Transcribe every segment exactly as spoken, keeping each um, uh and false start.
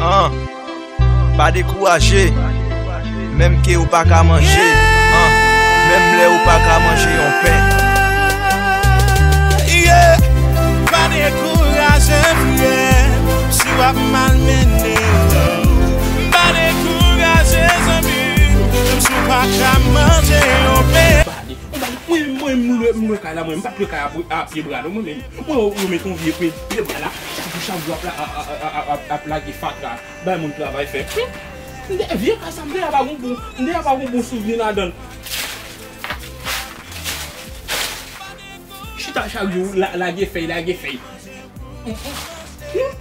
An, pa dekouraje, menm ke ou pa ka manje, an, menm lè ou pa ka manje yon pen. Yeah. Pa dekouraje, frè, si w ap malmennen lè w. Pa dekouraje, zanmi, menm si w pa ka manje yon pen. Mwen, mwen, m lwe, m lwe kay la, mwen, m pa t lwe kay a, a pye bra, non, mwen menm. Mwen, yo, yo met yon vye pye, pye bra la. Chak jou, chak jou, ap, ap, ap lage fatra, bay moun travay fè. Hum! M te, vye kay sa, m te pa gon bon, m te pa gon bon souvni ladan l. Chita chak jou, la, lage fèy, lage fèy. Hum, hum. Hum!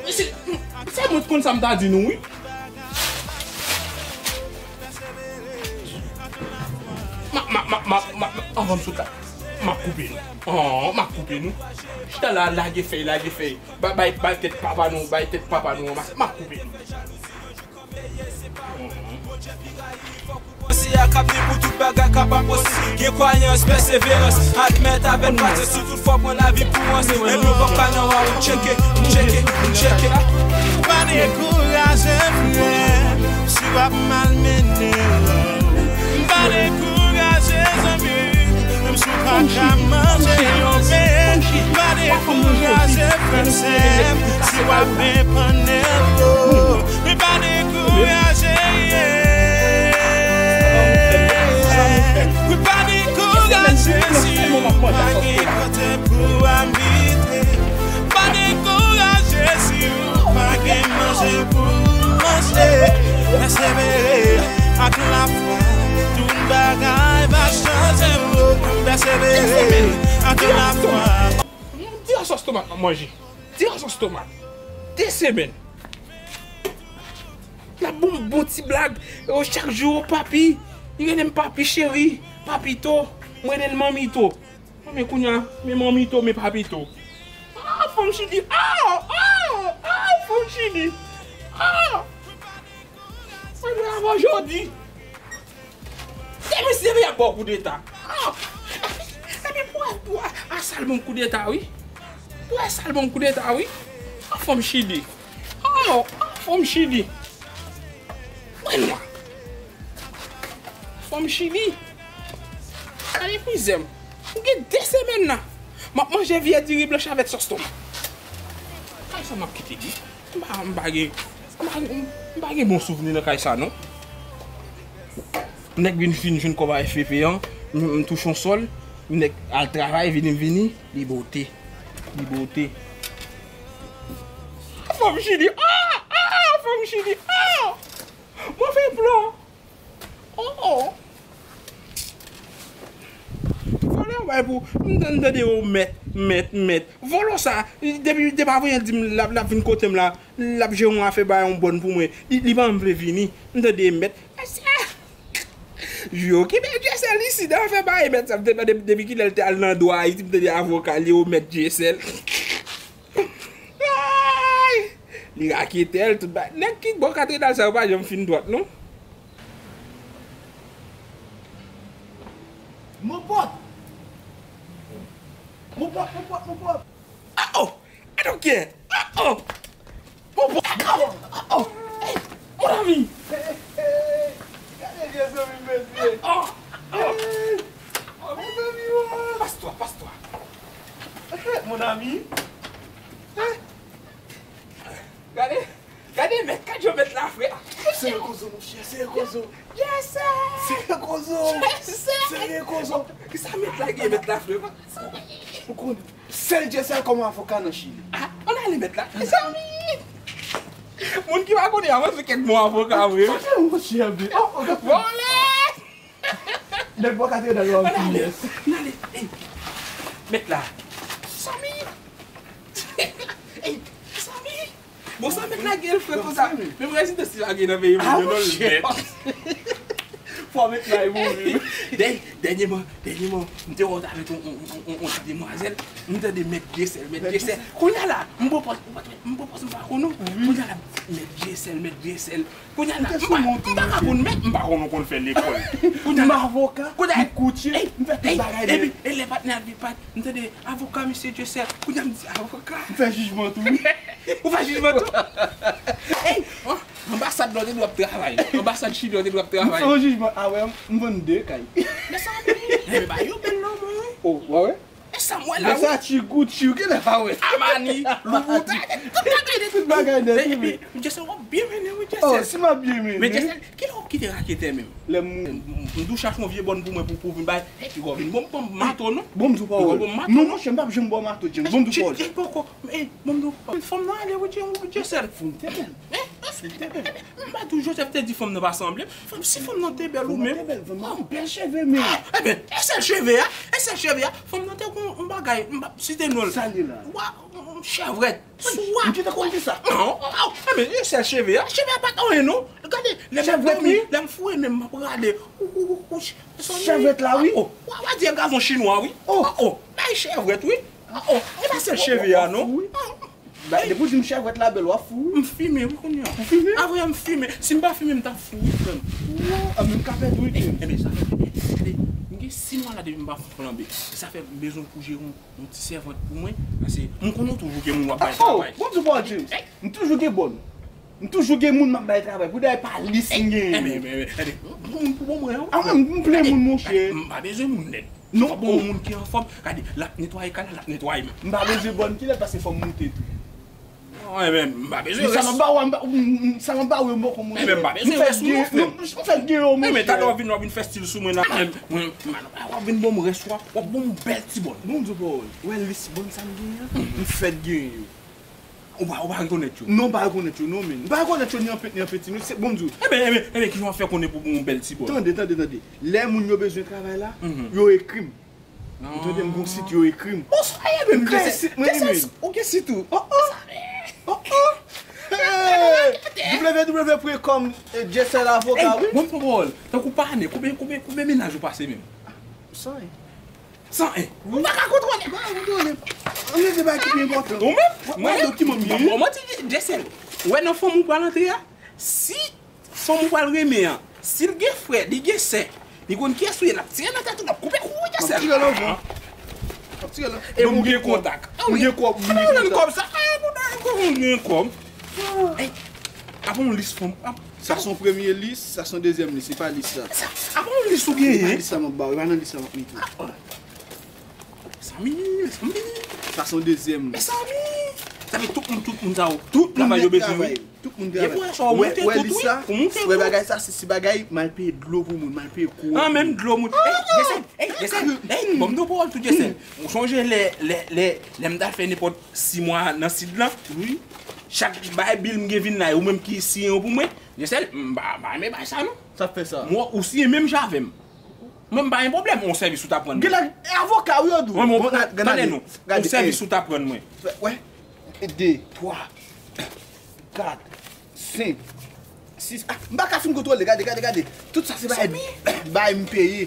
Se, hum, se mwen t konn sa m ta di nou, wi. Ma, ma, ma, ma, ma, ma, anvan m sot la, m ap koupe nou. Oh, m ap koupe nou. Chita la, lage fèy, lage fèy. Bay, bay, bay tèt papa nou, bay tèt papa nou anmase. M ap koupe nou. Se a k ap ni pou tout bagay kapab posib. Gen kwayans, pèseverans, admèt avèk pasyans, si toutfwa pran lavi pou ansi. Epi w p ap ka nan wa ou tcheke, tcheke, tcheke. Pa dekouraje, frè, si w ap malmennen. Pa dekouraje, zanmi, menm si w pa ka manje yon pen. Pa dekouraje, frè m, sè m, si w ap depann nèg yo. Wi, pa dekouraje, yeah. Wi, pa dekouraje si w pa gen kote pou w abite. Pa dekouraje si w pa gen manje pou w manje. Pèsevere ak lafwa, tout bagay va chanje pou ou. Pèsevere ak lafwa. Di yon sòs tomat m ap manje. Di yon sòs tomat. De semèn. L ap ban m bon ti blag. Yo, chak jou, papi. Li rele m papi cheri, papito. Mwen rele l manmito. Men kounye a, men manmito, men papito. Ah, fanm chili. Ah, ah, ah, fanm chili. Ah. Mwen dwe avè w jodi. Depi si depi y ap ba w koudeta. Ah. Epi pou wè, pou wè, a sa l ban m koudeta, wi. Pou wè sa l ban m koudeta, wi. Ah, fanm chili. Oh, oh, fanm chili. Mwen nwa. Fanm chili. Sa meprizè m. M gen de semèn la. M ap manje vye diri blanch avèk sòs tomat. Kay sa m ap kite di. M pa, m pa gen, m pa, m pa gen bon souvni nan kay sa, non. Nèg vin fin jwenn kòb a F P P an, m, m touche yon sòl, nèg al travay, vini, m vini, li bote. Li bote. Fanm chili, ah, ah, fanm chili, ah! Move plan. Oh, oh. Vòlè bay pou, m tande yo mèt, mèt, mèt. Vòlò sa, depi, depi avan yè di m l ap, l ap vin kote m la, l ap jere yon afè bay yon bòn pou mwen. Li, li pa janm vle vini. M tande mèt. Yo ki mèt Dyesèl isi nan afè bay mèt sa. M te tande depi kilè l te al nan dwa Ayiti, m tande avoka li yo mèt Dyesèl. Ay! Li raketè l, tout bagay. Nèg ki bò katedral sa yo pa janm fin dwat, non. Mon pòt! Mon pòt, mon pòt, mon pòt! Ah, oh! I don't care! Ah, oh! Mon pòt! Ah, oh! Ah, oh! Hey! Mon ami! Hey, hey, hey! Gade vye zanmi m, mesye! Ah, oh! Hey! Oh, mezanmi, wa! Passe-toi, passe-toi! Hey, mon ami! Hey! Gade, gade mèt, gade jan mèt la fre. Sere kozo, monchè, sere kozo. Dyesèl! Sere kozo. Dyesèl! Sere kozo. Kisa mèt la gen, mèt la fre? Ou konnen, sèl Dyesèl kòm avoka nan Chili. Ah, ann ale mèt la. Mezanmi! Moun ki pa konnen, avan se kèk bon avoka vre. Monchè, monchè, vle. Oh, oh, vòlè! Nèg bò katedral yo ap fiyès. Ann ale, ann ale. Ey, mèt la. Sami! Ey, Sami! Bon, sa mèt la gen l fre konsa. Men prezidans li lage nan peyi moun yo, non, l mèt. Fò mèt la mouri. Dèny-, dènyèman, dènyèman, m te wè w t avèk yon, yon, yon, yon, yon ti demwazèl. M tande mèt Dyesèl, mèt Dyesèl. Kounye a la, m pran pòz, m pran pòz, m pa konn ou. Kounye a la, mèt Dyesèl, mèt Dyesèl. Kounye a la, m pa, m pa ka konn mèt, m pa konn ou konn fè lekòl. Kounye a la, m avoka, kounye a, m koutye, ey, m fè tout bagay. Epi, e lè patnè a vin pat, m tande avoka, mesye Dyesèl. Kounye a m di avoka. M fè jijman tou, wi. Ou fè jijman tou? Ey, anbasad la w te dwe ap travay. Anbasad Chili w te dwe ap travay. Fè yon jijman, a wè, m vann de kay. Men sa, men ba yo bèl non mwen. O, w a wè? E sa m wè la, wi. Versace, Gucci, ou genlè pa wè. Armani, Louboutin, tout bagay nèt, wi. Jessel, w ap byen mennen, wi, Jessel. O, si m ap byen mennen. Men Jessel, kilè w ap kite raketè menm? Lè m... M di w chache yon vye bòn pou mwen pou, pou vin bay. Piga w vin ban m, ban m mato, non. Ban m di w pawòl. Piga w ban m mato, non, non. Monchè, m p ap janm ba w mato, James. Ban m di w pawòl. Ey, poko. Ey, ban m di w, fanm nan ale, wi, Jessel. Fanm te bèl. Fanm te bèl. M pa di w Joseph te di fanm nan pa sanble. Fanm, si fanm nan te bèl ou menm. Fanm nan te bèl, fanm nan bèl cheve, men. Ebyen, e sèl cheve a, e sèl cheve a. Fanm nan te gon yon bagay, m p ap site non l. Sa li la? Wa, chèvrèt. Swa. M te konn di sa. Non, oh, oh, ebyen, e sèl cheve a. Cheve a pa t anyen, non. Gade, lè m ap dòmi, lè m foure men m, m ap rale. Chèvrèt la, wi. Oh, wa, wa di e gazon chinwa, wi. Oh, oh, bay chèvrèt, wi. Oh, e pa sèl cheve a, non. Ba, depi w di m chèvrèt la bèl, w ap fou, wi. M fimen, wi, kounye a. Ou fimen? A vre, m fimen. Si m pa fimen, m t ap fou, wi, frè m. Ou a menm ka pèdi, wi, James. Ebyen, sa fè, gade, m gen sis mwa la depi m pa flanbe. Sa fè m bezwen pou jere yon, yon ti sèvant pou mwen. Paske m konnen w toujou gen moun w ap bay travay. Oh, bon, di w pawòl, James. M toujou gen bòn. M toujou gen moun m ap bay travay. Pou dayè pa lis m genyen. Ebyen, ebyen, ebyen, gade, yon moun pou bon mwen, wi. A, mwen, m plen moun, monchè. M pa bezwen moun nèg. Non. Fò m ba w yon moun ki anfòm. Gade, l ap netwaye kay la, l ap netwaye m. M pa bezwen bòn kilè paske fò m moute tou. Non, ebyen, m pa bezwen rès. Sa m ap ba w, m pa, m, m, sa m ap ba w yo, m poko moute. Ebyen, m pa bezwen rès ou non, frè m. M fèk gen yo, monchè. Ebyen, talè w vin, w ap vin fè stil sou mwen nan. Mwen, mwen, w ap vin ban m rès ou, w ap, w ap ban m bèl ti bòn. Bon, di w pawòl. Ou wè lis bòn sa m genyen an? M fèk genyen yo. Ou pa, ou pa rekonèt yo? Non, m pa rekonèt yo, non, men. M pa rekonèt yo ni an pent, ni an peti, non. Se, bon, m di w. Ebyen, ebyen, ebyen, kijan w ap fè konnen pou bon yon bèl ti bòn? Tande, tande, tande. Lè moun yo bezwen travay la, yo ekri m. Ou tande m gon sit, yo ekri m. Bonswa, e menm, Jessel, ou gen sit ou? Oh, oh. Oh, oh. Hey! W W W pwen kòm, eh, Jessel avoka, wi. Bon, bon, bon. Tankou pa ane, konbyen, konbyen, konbyen mennaj ou pase menm? San, eh. San en. Ou pa ka kontwole. Ou pa ka kontwole. Ann rete bay ki pi enpòtan. Ou menm? Mwen, mwen, dokiman m genyen. Bon, mwen di Jessel. Ou wè nan fanm ou pral antre a? Si fanm ou pral renmen an, si l gen frè, li gen sè, li konn kiyès ou ye, l ap tire nan tèt ou, l ap koupe kou ou, Jessel. M ap tire l anvan. M ap tire l anvan. E ou gen kontak. M gen kòb, m gen kontak. Kòb sa, ah, ou gen kòb. Ey, apa yon lis fanm. Sa se yon premye lis, sa se yon dezyèm lis, se pa lis sa. Sa, apa yon lis ou genyen? Se pa lis sa m ap ba w, e pa nan lis sa m ap mete w. Mezanmi, mezanmi. Sa se yon dezyèm lis. Mezanmi. Sa vle tout moun, tout moun sa yo. Tout moun travay yo bezwen, wi. Tout moun travay. Wè, wè lis sa, wè bagay sa, se, se bagay m al peye dlo pou moun, m al peye kouran. Ah, menm dlo moun. Ey, Jessel, ey, Jessel, ey, bon, m di w pawòl tou, Jessel. Ou sonje lè, lè, lè, lè m t al fè nenpòt sis mwa nan sid lan? Wi. Chak bay bil m gen vin la, ou menm ki siyen yo pou mwen. Jessel, m pa, m pa renmen bay sa non. Sa k fè sa? Mwen, ou siyen menm jan avè m. Mwen, m pa gen pwoblèm, yon sèvis ou t ap rann mwen. Genlè, e avoka ou yo dou. Mwen, mwen, tande non. Yon sèvis ou t ap rann mwen. Wè, de, twa, kat, senk, sis. Ah, m pa ka fin kontwole. Gade, gade, gade. Tout sa se bagay, bagay m peye.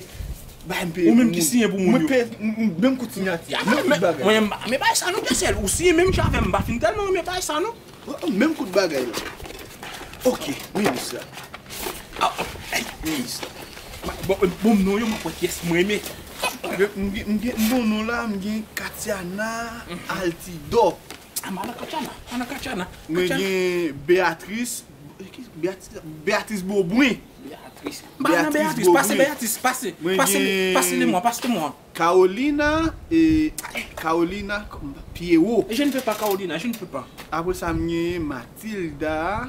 Bagay m peye pou moun. Ou menm ki siyen pou moun yo. Mwen peye, m, m, menm kout sinyati. Menm kout bagay. Mwen, m pa renmen bagay sa non, Jessel. Ou siyen menm jan avè m, m pa fin tèlman renmen bagay sa non. Oh, oh, menm kout bagay la. Ok, minis la. Ah, ah, ey, minis la. Bon, bon, non, yo, m ap wè kiyès mwen renmen. M gen, m gen, m bon non la, m gen Katiana Altidor. Ah, m pa nan Katiana, m pa nan Katiana. Mwen gen Beatrice, Beatrice, Beatrice Beaubrun. Beatrice. M pa nan Beatrice, pase Beatrice, pase. Pase, pase le mwa, pase le mwa. Carolina, e, Carolina Pierrot. Je ne peux pas, Carolina, je ne peux pas. Apre sa, m gen Matilda.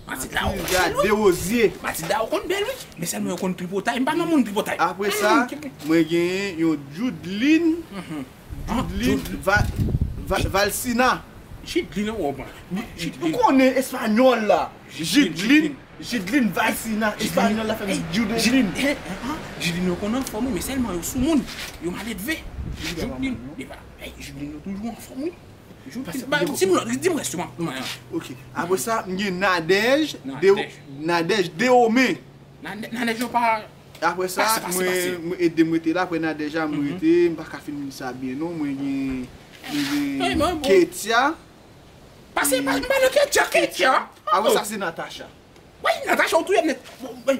Matilda, Matilda Desrosiers. Matilda, ou konn bèl, wi. Men sèlman yo konn tripotay. M pa nan moun tripotay. Apre sa, mwen gen yon Judeline. Judeline Valsina. Judeline, ou konnen espanyòl la. Judeline. Jidlin Valsina, espanyòl la fè m Jidlin. Jidlin yo konn anfòm, wi, men sèlman yo soumoun, yo maledve. Jidlin, ey, Jidlin yo toujou anfòm, wi. Di m, di m rès yo, m ap. Ok. Apre sa, m gen Nadège, Nadège Deome. Nadège yo pa. Apre sa, mwen, mwen ede m rete la, apre Nadège a, m rete, m pa ka fin li sa byen, non, mwen gen, mwen gen Ketia. Pase, pase, m pa nan Ketia, Ketia. Apre sa, se Natacha. Wi, Natacha, ou touye m nèt. Bon, wi.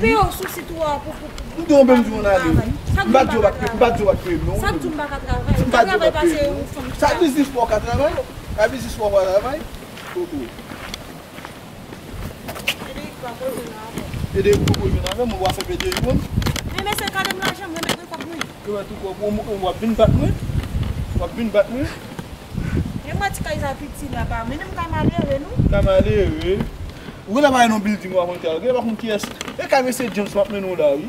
peye w sou sit ou a pou, pou, pou, pou w pa vin travay. Sa k di w m pa ka travay? M pa di w pa t peye m, non. Sa k di w m pa ka travay? M pa di w pa t peye m, non. Sa biznis pa w ka travay? Sa biznis pa w ka travay? Koko. Federik poko jwenn avè m. Federik poko jwenn avè m, ou pa fè Federik konn? Men mesye, gade m lajan m remèt nan kòb mwen. Remèt ou kòb, ou, w ap vin bat mwen? W ap vin bat mwen? Men mwen ti kay sa piti la pa, men m kay malere, non? Kay malere? Ou genlè pa wè non building w ap antre a, ou genlè pa konn kiyès. E kay mesye James m ap mennen w la, wi.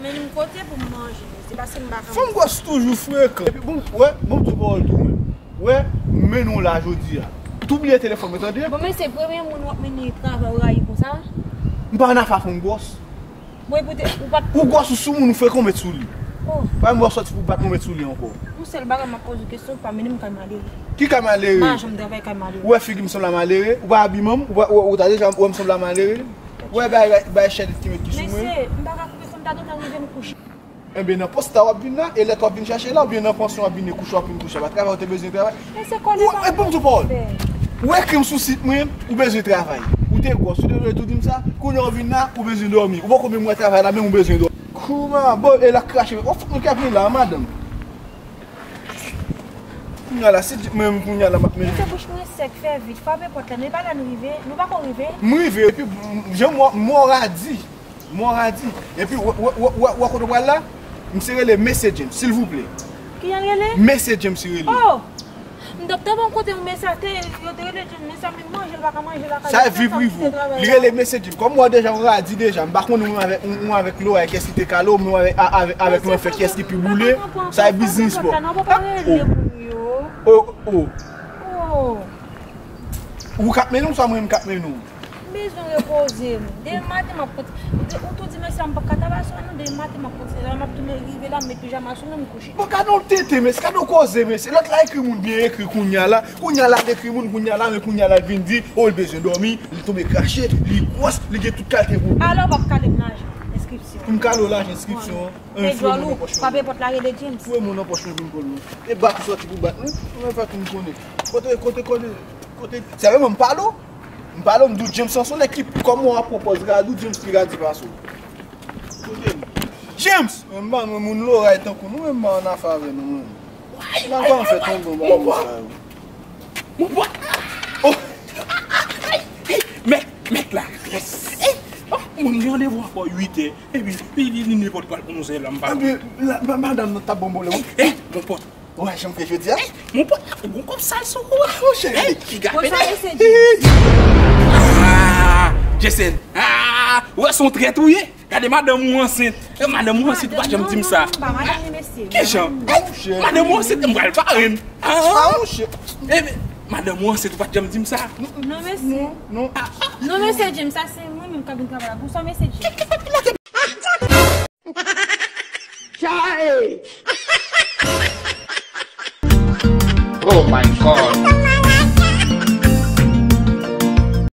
Men m kote pou m manje, se paske m pa ka. Fanm gwòs toujou frekan. Epi bon, wè, bon, m di w pawòl tou, mwen. Wè, m mennen w la jodi a. Tou bliye telefòn mwen, tande? Bon, men se premye moun w ap mennen travay ou rayi konsa? M pa nan afa fanm gwòs. Bon, epi ou te, ou pa t. Ou gwòs ou sou moun ou frekan ou met sou li. Oh. Pa m wè w sòti pou bat mwen met sou li ankò. Yon sèl bagay m ap poze w kesyon, ou pa mennen m kay malere. Ki kay malere? M pa janm travay kay malere. Ou wè figi m sanble a malere? Ou pa abi manm? Ou pa, ou, ou ta deja wè m sanble a malere? Ou wè bay, bay, bay chèlèt ki met ki sou mwen? Mesye, m pa ka koupe fon, m ta gentan rive m kouche. Enben, nan posta w ap vin la, e lè w ap vin chache la, oubyen nan pansyon w ap vin kouche, w ap vin kouche, pa travay, ou te bezwen travay. Men se kòlè. Ou, e pou m di w pawòl. Ou ekri m sou sit mwen, ou bezwen travay. Ou te gwòs, ou te vle tou di m sa, kounye a w vin la, ou bezwen dòmi. Ou poko menm wè travay la, menm ou bezwen dòmi. Kouman, bon, e l ap krache. Ou fòk nou k ap vin la, madanm. Kounye a la, si mwen menm kounye a la, m ap mennen. Kite bouch mwen sèk, fè vit, frape pòt la, men pa la n rive, nou pako rive. M rive, epi, m, jan m wè, m wè w radi. Mò radi. Epi, wè, wè, wè, wè, wè kote w pral la? Misye rele Mesye James, silvouplè. Kijan l rele? Mesye James li rele. Oh! M t ap tande yon kote yon mesye te, yo te rele James, mesye ap vin manje, l pa ka manje lakay li, sa e vi prive w. Li rele mesye James. Kòm w deja yon radi deja, m pa konnen ou avèk, ou, ou avèk Laura, kiyès ki te kale w, men ou avèk, a- avèk, avèk lanfè, kiyès ki pi boule, sa e biznis pa w. Oh, oh. Ou k ap mennen w, swa mwen menm k ap mennen w? M bezwen repoze m. Demen maten m ap kontinye. Ou tou di mesye a m p ap ka travay aswè non, demen maten m ap kontinye travay, m ap tounen rive la, m met pijama sou mwen, m kouche. Bon, gade yon tenten, mesye, gade yon koze, mesye. Lòt la ekri moun byen ekri kounya la. Kounya la l ekri moun, kounya la, men kounya la l vin di, oh, l bezwen dòmi, li tonbe krache, li gwòs, li gen tout kalite pwoblèm. Alò, w p ap kale m lajan enskripsyon. Pou m kale w lajan enskripsyon an, e djòl ou, frape pòt la, rele James. Foure men w nan pòch mwen pou m pran l non. E bat ou sòti pou bat mwen, ou menm fè tou m konnen. Kote, kote, kote, kote, sèlman m pale w. M pale w, m di w James Sanson, nèg ki kòm w ap pran pòz radi w, James pi radi pase w. Kote m? James! Men m pa nan moun loray tankou nou, men m pa annafè avè nou, mwen. Nan kòman fè tonton bagay sa yo? Mon pòt! Oh! Mèt, mèt la! Yes! Oh, moun gen randevou ankò uit è. Epi, li, li, li nenpòt pral onz è la, m pa. Epi, la, ma- madanm nan t ap bon bòlè, wi. Eh, mon pòt! Wè, jan m fè jodi a. Mon pòt, ou gon kòb sal sou ou. Ah, monchè. Eh, ki gade. Bon, sa mesye James. Ah, Jason. Ah, ou wè se yon trèt ou ye. Gade madanm ou ansent. Eh, madanm ou ansent, ou pa janm di m sa. Kijan? Madanm ou ansent, m pral parenn. Ah, monchè. Eh, men, madanm ou ansent, ou pa janm di m sa. Non, mesye. Non, non. Non, mesye James, sa se mwen menm k ap vin travay la. Bonswa, mesye James. Chae! Oh my God!